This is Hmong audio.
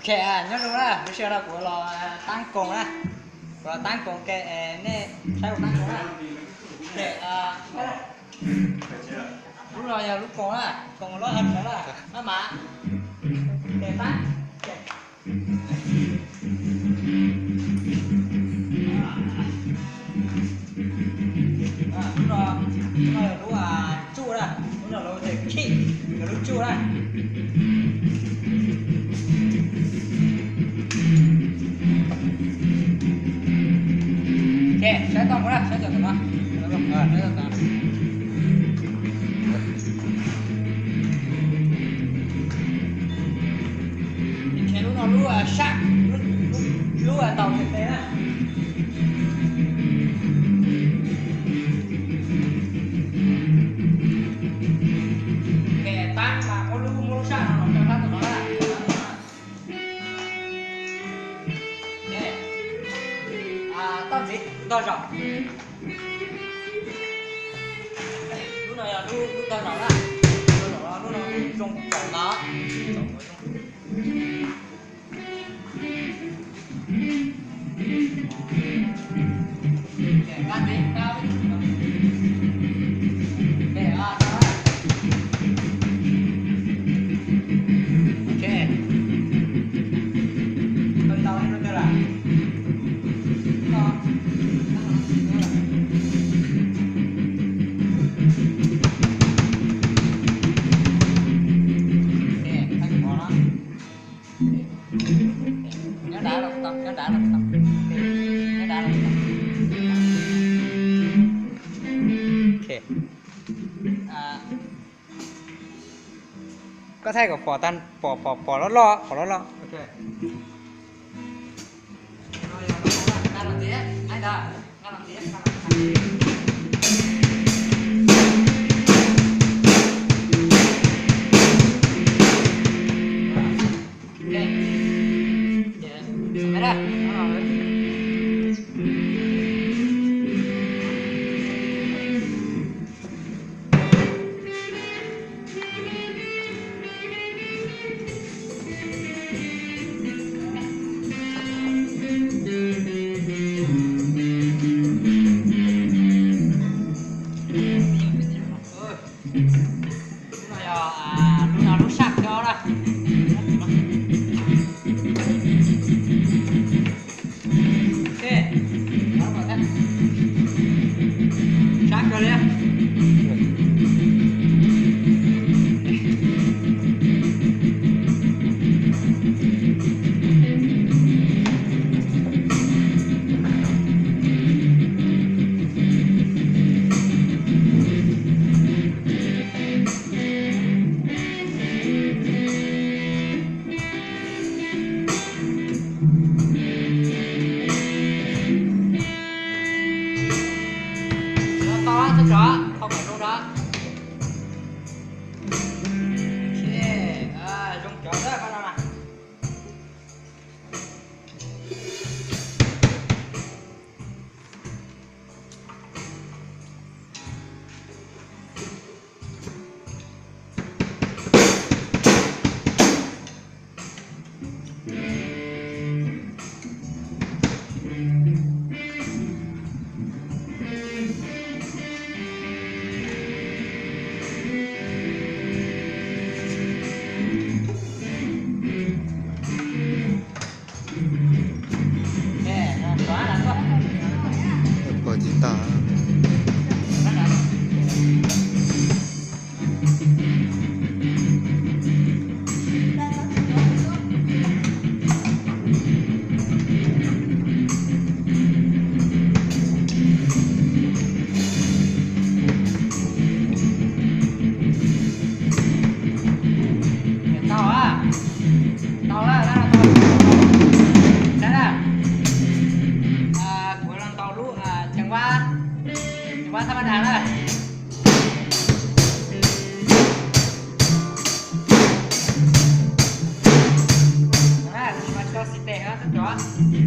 Ok, nyob zoo na, lub sij hawm no kuv los taab koos na, kuv los taab koos ke, nej saib kuv taab koos na. Ok, lub no yog lub koos na, koos lub hawm na, maj mam, ok, taab. Lub no, lub no yog lub tsuj na, lub no lub tias kick, yog lub tsuj na. Ok, saib tau mus na, saib cov tom no. Ces lub no lub sab, lub ntaus tes na. Ces tab mas muab lub, muab lub sab no los rau sab tom no na. Toj ntxiv ntog zaum. Lub no yog lub, lub ntog zaum na. Lub no, lub no zoo zaum no. Nyob nrad los tau, nyob nrad los tau, nyob nrad los tau. Ok. Koj thaij kom pom tag, pom, pom, pom loj loj, pom loj loj. Ok. Lub no yog, lub no lub sab kawg na. Sab kawg li. Tau, tau, tau, tau kom zoo na. Zoo cov na, qhov no na. Pom tsis tau. Tau, tau, tau. Kuv los ntaus lub ceev vab, ceev vab thab mab dag na. Tsis mas tsis tau xim tes na, txhob cov.